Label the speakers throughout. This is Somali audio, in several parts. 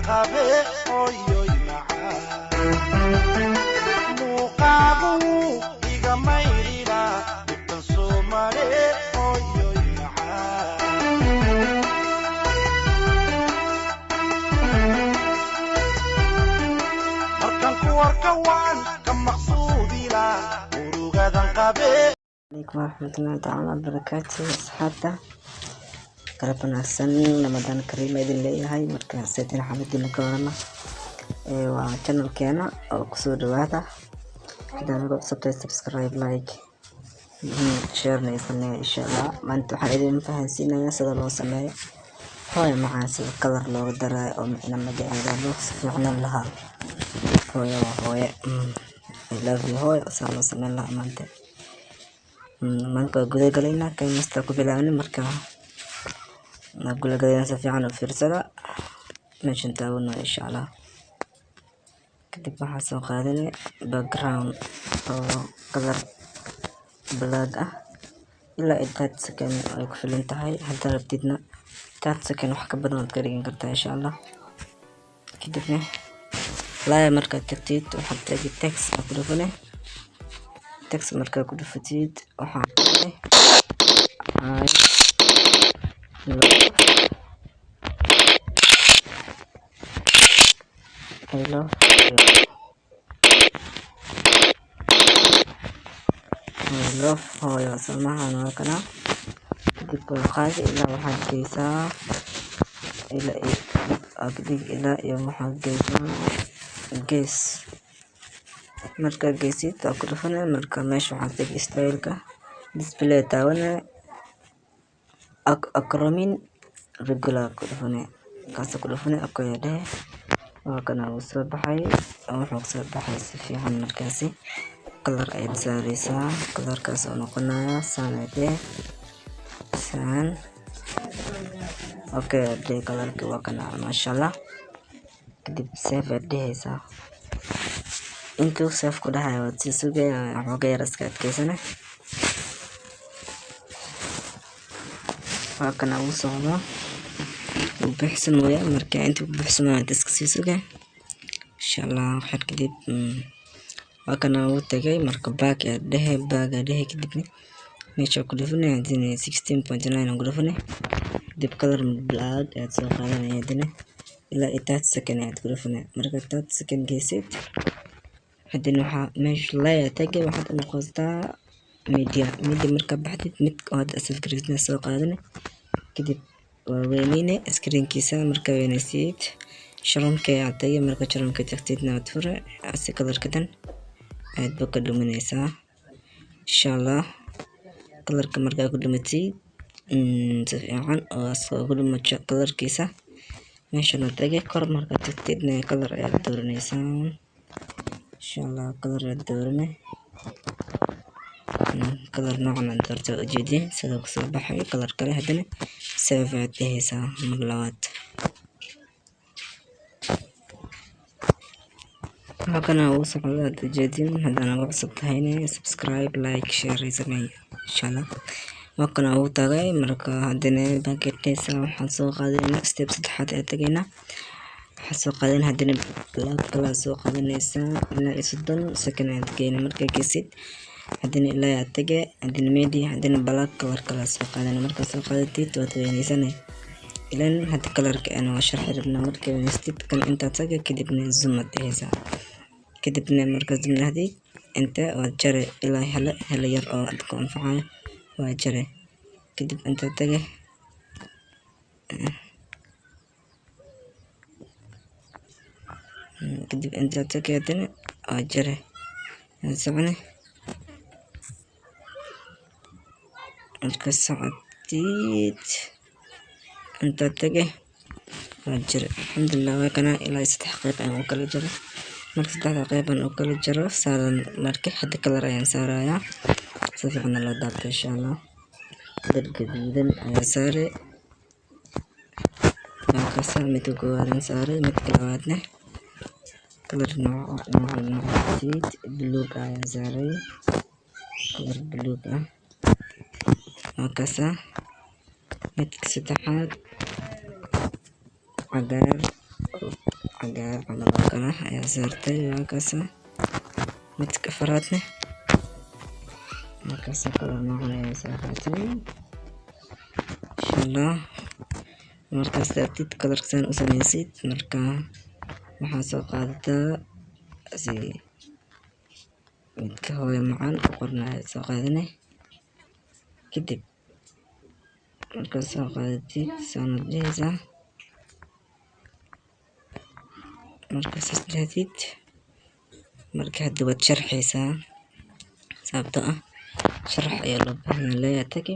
Speaker 1: Qabe hooyoy macaan, muuqaagu iga mayrila dhibkan soomale, hooyoy macaan. Markaan ku arka waan ka maqsuudila murugadan qabe.
Speaker 2: Calaykum waraxmatullaahi tacaala wabarakaatu. Asxaabta, galab wanaagsan, Ramadaan kariim idin leeyahay. Marka seetin xaaladina ka warama? Waa channelkeena oo kusoo dhawaada. Hadaa nagu cusubtahay, subscribe, like, share na sameeya, insha Allah. Maanta waxaan idin fahansiinayaa sida loo sameeyo hooyo macaan, sida color looga daraayo oo micna magaceeda loo si fiicnaan lahaa. Hooyo waa hooye. I love you hooyo, saa loo sameyn lahaa maanta. Maanta waa guda galaynaa, KineMaster ku bilaabnay. Marka waa guda galayna, si fiican u fiirsada meeshan taagano, insha Allah. Kadib waxaa soo qaadanay background oo color black ah, ilaa iyo 30 second ay ku filan tahay. Haddaa rabtidna 30 second wax ka badan waad ka dhigan kartaa, insha Allah. Kadibna layer markaad tagtid, waxaad tagi text aa ku dhufane. Text markaa ku dhufatid, waxaa qoray I love, I love you, I love hooyo samahan. Waa kana. Kadib waa qaadi ilaa waxaad geysaa ilaa iyo agdhig, ilaa iyo waxaad geysaa gees. Markaa geysid waa ku dhufane. Marka meesha waxaad tagi styleka, display taawane, acronym regular ku dhufane, kaasa ku dhufane, okay dhehe. Waa kana, wuu soo baxay oo wuxuu kusoo baxay si fiican. Markaasi color ayaad saareysaa, colorkaas oo noqonaya saan dhehe, saan, okay dhehe. Colorki waa kana, maasha Allah. Kadib save ayaad dheheysaa. Intuu save ku dhahayo waad sii sugaya, waxooga yar iska adkeysane. Waa kana, wuu socdaa, wuu buuxsamooyaa. Marka intuu buuxsamayo waad iska sii sugaya, insha Allah. Waxyar kadib waa kana, wuu tagay. Marka back ayaad dhehe, back aad dhehe. Kadibna meesha ku dhufanay hadina 16.9 ku dhufanay. Kadib color black ayaad soo qaadanaya, hadina ilaa iyo 30 second ayaad ku dhufanay. Marka 30 second geysid, hadina waxaa meesha layer tagay, waxaad noqotaa media. Media markaa baxdid, mid oo hadda save gareysna soo qaadanay. Kadib waa weyneyne screenkiisa. Markaa weyneysid, shrink ayaad tagay. Marka shrink tagtidna, waad fure asi, colorka dan ayaad ba ka dhuminaysaa, insha Allah. Colorka markaa ku dhumatid si fiican oo asoo ku dhumato colorkiisa, meeshana tagay. Kor markaa tagtidna, color ayaad dooranaysaa, insha Allah. Color ayaad dooranay, color noocan aad doortay, waa ujeedin sida kusoo baxay. Color kale haddana save ayaad dheheysaa mar labaad. Waa kana, uu socda, aad ujeedin. Haddana ugu cusub tahayna, subscribe, like, share sameey, insha Allah. Waa kana, uu tagay. Marka haddana baaketeysa waxaan soo qaadanayna step saddexaad ayaa tagaynaa. Waxaan soo qaadan haddana black kala soo qaadanaysaa, ilaa iyo 30 second ayaad geyna. Markaa geysid, haddana ilaa aad tage, haddana media, haddana black color kala soo qaadana. Markaa soo qaadatid, waad weyneysana ilan hadda colorka aan waa sharxi rabnaa. Markaa weyneysid kan, intaad taga, kadibna zoom aad dheheysaa. Kadibna markaa zoom dhahdid, inta waad jare ilaa hele hele yar oo ku anfacayo waa jare. Kadib intaad tage, kadib intaad tage, haddana waa jare, waad socone. Marka socotid, intaad tage, waa jare. Alxamdulilah, waa kana, ilaa saddex qeyb ayaan u kala jaray. Marka saddexda qeyb aan u kala jaro saaran, marka hadda color ayaan saarayaa, si fiican loo daabto, insha Allah. Dar gaduudan ayaa saaray. Markaasa midka koowaad saaray, midka labaadna color nooca nooca nooca buluug ayaa saaray, color buluug ah markaasa. Midka saddexaad cagaar. Cagaar camal oo kale ayaa saartay. Waa kaasa midka afraadne. Markaas kala noocan ayaa saartay, insha Allah. Markaas saartid kalarka u sameysid, marka waxaa soo qaadataa si midka hooyo macaan ku qornaya soo qaadane. Kadib markaad soo qaadatid, saanad dhehaysaa. Marka saas dhahdid, marka hadda waad sharxaysaa, sababtoo ah sharax ayaa loo baahan yahay. Leeyaa tagi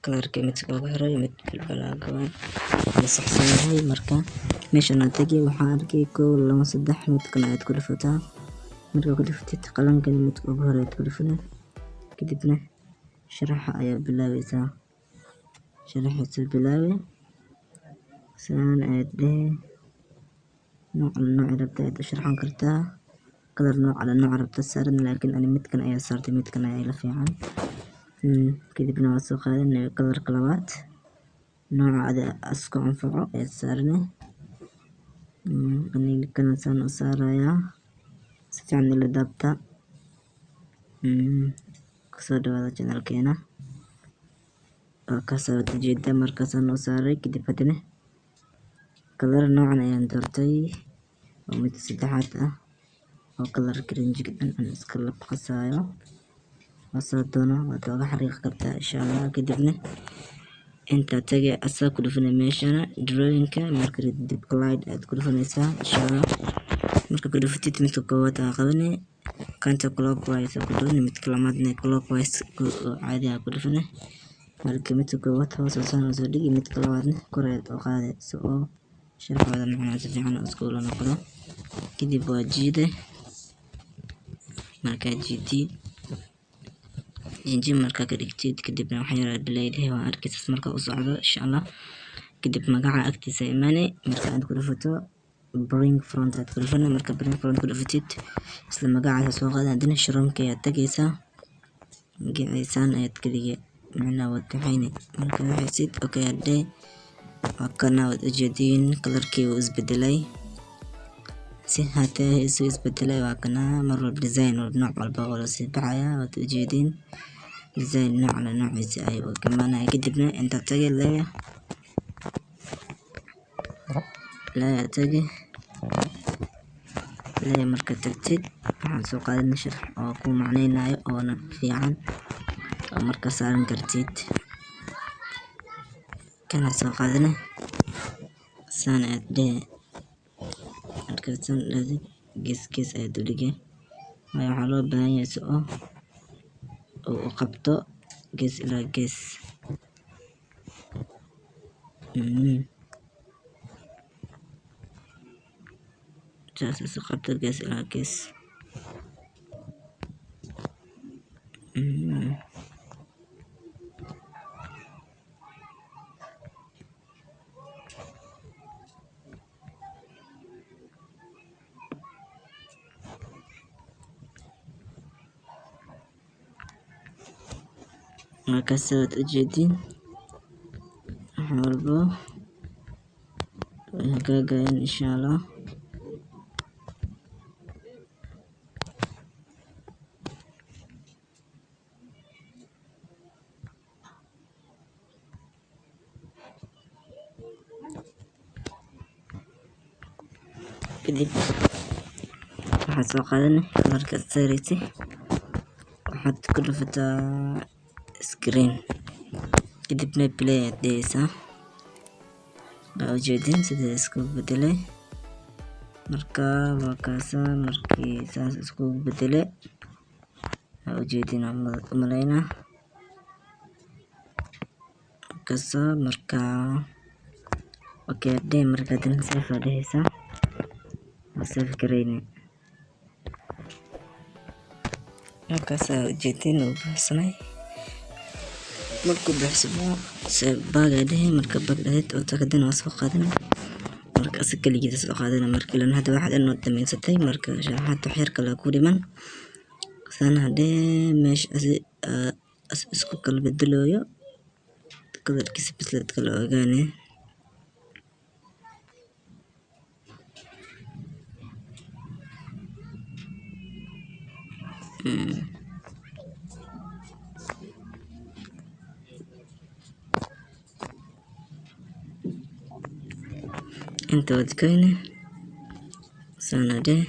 Speaker 2: kalarka midka ugu horeeyo, mid bilbalaaga waa saxsan yahay. Marka meeshan aad tagi, waxaan arkay kow, labo, saddex. Midkan ayaad ku dhufataa. Markaa ku dhufatid, qalankan midka ugu horeeya aad ku dhufana. Kadibna sharaxa ayaa bilaabaysaa. Sharaxiisa bilaabe, saan ayaad dhehe. Nooc nooci rabta ayaad u sharxan kartaa, kalar nooc ala nooc rabta saaran, laakiin ani midkan ayaa saartay, midkan ayaa ila fiican. Kadibna waa soo qaadan kalarka labaad, nooca ada asku anfaco ayaad saarane. Aniga kana saan u saarayaa, si fiican ila daabta. Kusoo dhawaada channelkeena. Waa kaas waad ujeeda. Markaasaan u saaray, kadib haddana kalar noocan ayaan doortay oo mid saddexaad ah oo kalarka rinjiga dhan aan iska lab qasaayo. Wasaa doono waad oga xariiqi kartaa, insha Allah. Kadibna intaa tagay, asaa ku dhufanay meeshana drawingka. Marka dib glide aad ku dhufanaysaa, insha Allah. Marka ku dhufatid, midka koowaad aa qabanay, counter clockwise ku dhufani, midka labaadna clockwise caadi aa ku dhufani. Marka midka koowaad hoos saan usoo dhigi, midka labaadna kor ayaad u qaaday si oo sharxooda macnaha si fiican iskula noqdo. Kadib waa jiide. Markaa jiidid, jinjin markaa ka dhigtid, kadibna wax yar aad leedahay, waa arkaysaas marka u socdo, insha Allah. Kadib magaca agtiisa imaanay. Marka aad ku dhufato, bring front aad ku dhufana. Marka bring front ku dhufatid, isla magacaasa soo qaada. Haddana shrunk ayaad tagaysaa, magaciisaan ayaad ka dhigay, macnaha waad bixini. Marka waxaysid okay hadhe, waa kana, waad ujeediin, kalarkii wuu isbedelay. Si hatee isu isbedelay, waa kana. Mar walba design nooc walba oo lasii baxaya, waad ujeediin, design noocna noociisa ayuu imaanaya. Kadibna inta tagay, leeya leeya tagay leeya. Marka tagtid, waxaan soo qaadanay sharax oo ku macneynayo oona fiican oo marka saaran kartid. Kana soo qaadanay, saan ayaad dhehe. Markaad saan dhahdid, gees gees ayaad u dhigay, waayo waxaa loo baahan yahay si oo uu u qabto gees ilaa gees. Saas isu qabto gees ilaa gees. Markaas waad ujeediin, wax walbo way hagaagayaan, insha Allah. Kadib waxaad soo qaadanay kalarkaad saaraysay, waxaad ku dhufataa screen, kadibna play ayaad dhehaysaa. Waa ujeedin sida isku bedelay. Marka waa kaasa, markii saas isku bedelay, waa ujeedin umaleynaa kasa. Marka okay dhe, marka hadana save aa dhehaysaa, waa save gareyne. Markaas aa ujeedin uu buuxsamay. Markuu buuxsamo, back aa dhehe. Marka back dhahdid oo hadana waa soo qaadana. Marka asi kaligiisa soo qaadana. Marka ilan hadda waxaad dhan waad dhamaysatay, marka sharaxaad wax yar kale ku dhiman. Saan hadee meesha asi isku kala bedelayo kalarkiisa, bislaad kala ogaane. Inta waad goyne, saana dheh,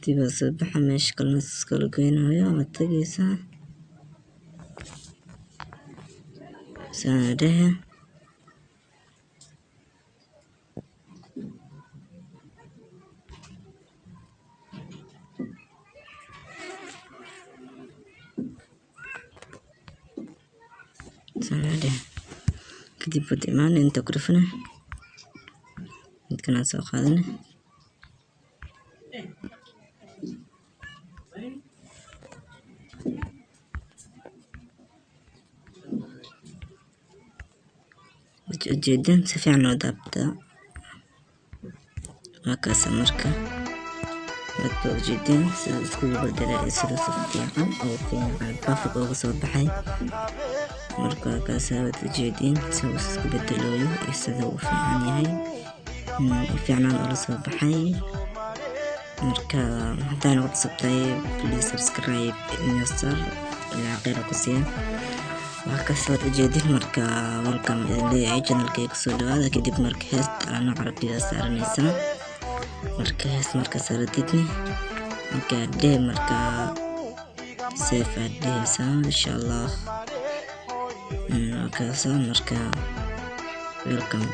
Speaker 2: dib aa soo baxa, meesha kalena iskala goynayo waad tegeysaa, saana dheh. Saana dheh, kadib waad imaane, inta ku dhufane, midkan aan soo qaadane. Ujeedin si fiican loo daabtaa, waa kaasa. Marka waad ba ujeedin sida iskugu bedelay, sida si fiican oo fiican perfect uga soo baxay. Marka waa kaasa, waad ujeedin sida uu isku bedelooyo iyo sida uu fiican yahay, fiicnaan ula soo baxay. Marka haddaan ugu cusubtahay, please subscribe inastar ilaa kheyra ku siiya. Waa kaas, waad ujeedin. Marka welcome idin leeyahay, channelkayga kusoo dhawaada. Kadib marka heesta ala nooc rabtida saaranaysaa. Marka hees marka saaratidni, marka dheh, marka save aad dhehaysaa, insha Allah. Waa kaasa. Marka welcome.